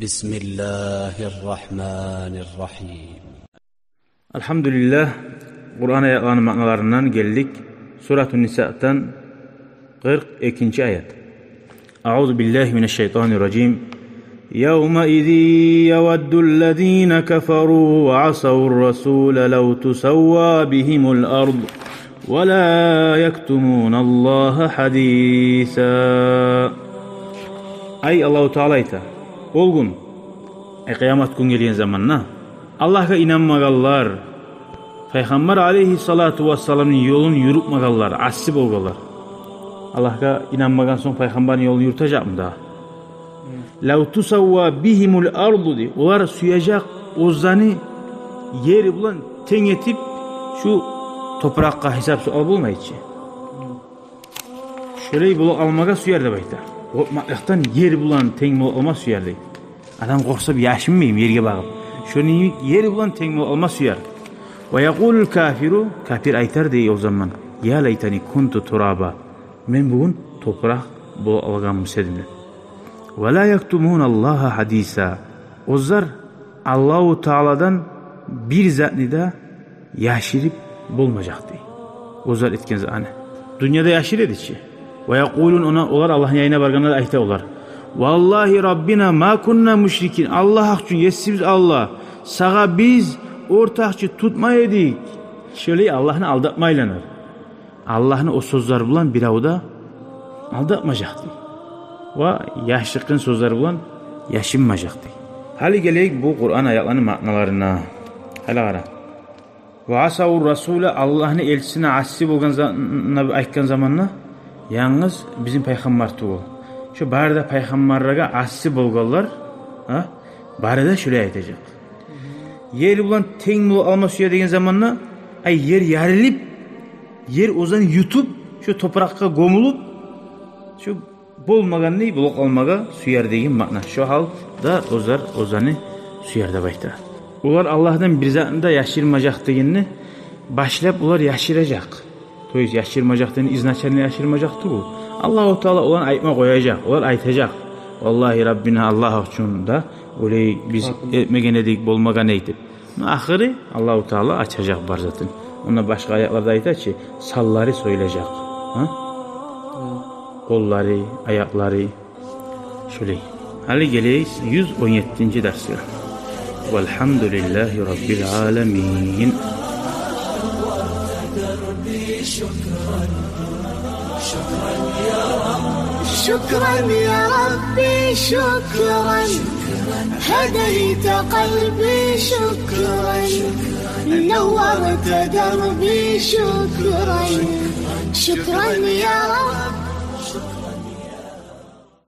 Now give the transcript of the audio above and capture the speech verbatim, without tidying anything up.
بسم الله الرحمن الرحيم. Альгьамдулиллагь, Къуран аятларыны маъналарындан гелдик. Суратун Нисадан къыркъ экинчи аят. أعوذ بالله من الشيطان الرجيم. يومئذ يود الذين كفروا وعصوا الرسول لو تسوى بهم الأرض ولا يكتمون الله حديثا. Ай, Аллагьу Таала айта, ол гюн, ай, къыямат гюн гелген заманда, Аллагьгъа инанмагъанлар, Пайхаммар алейгьиссалату вассаламны ёлун юрютмегенлер, асси болгъанлар, Аллагьгъа инанмагъан сонг Пайхаммарны ёлун юрютежекми дагъы? لو تسوى بهم الأرض, дей. Олар сюежек оьзлени ери булан тенг этип, шу топуракъгъа гьисап-суал болмай чы. Шолай болуп къалмагъа сюер деп айта. Къоркъмакълыкъдан ер булан тенг болуп къалма сюер, дей. Адам къоркъса, бир яшынмаймы ерге багъып? Шону йимик ер булан тенг болуп къалма сюер. ويقول الكافر, капир айтар, дей, о заман: يا ليتني كنت ترابا. Мен бугюн топуракъ болуп къалгъан эсем, деп. ولا يكتمون الله حديثا. Оьзлер Аллагьу Тааладан бир затны да яшырып болмажакъ, дей. Оьзлер этген затны дюньяда яшыра эди чи. ويقولون, она, олар Аллагьны янына баргъанда да айта олар: والله ربنا ما كنا مشركين. Аллагь гьакъ учун, есибиз Аллагь, сагъа биз ортакъчы тутмай эдик. Шолай Аллагьны алдатма айланар. Аллагьны о сёзлер булан бирев де алдатмажакъ, дей. Ва яшыртгъын сёзлер булан яшынмажакъ, дей. Гьали гелейик бу Къуран аятланы маъналарына. Гьали къара. وعصوا الرسول, Аллагьны элчисине асси болгъан за-, на-, айтгъан заманда, янгыз бизин пайхаммар тюгюл, шо бары да пайхаммарлагъа асси болгъанлар, а, бары да шолай айтажакъ. Ер булан тенг болуп къалма сюер деген заманда, ай, ер ярылып, ер оьзлени ютуп, шо топуракъгъа гёмюлюп, шо болмагъанны болуп къалмагъа сюер деген маъна. Шо гьалда оьзлер оьзлени сюер деп айта. Олар Аллагьдан бир затны да яшырмажакъ дегенни башлап олар яшыражакъ. То есть яшырмажакъ дегенни изначально яшырмажакъ тюгюл. Аллагьу Таала оланы айтма къояжакъ. Олар айтажакъ: والله ربنا, Аллагь учун да, олай биз этмеген эдик, болмагъан эди деп. Но ахыры Аллагьу Таала ачажакъ бар затын. Онда башгъа аятларда айта чы, санлары союлажакъ. Гьа? Къоллары, аякълары. Шолай. Гьали гелейик юз он еттинчи дарсгъа. والحمد لله رب العالمين. شكرا يا ربي، شكرا. هديت قلبي، شكرا. نورت دربي، شكرا. شكرا يا رب.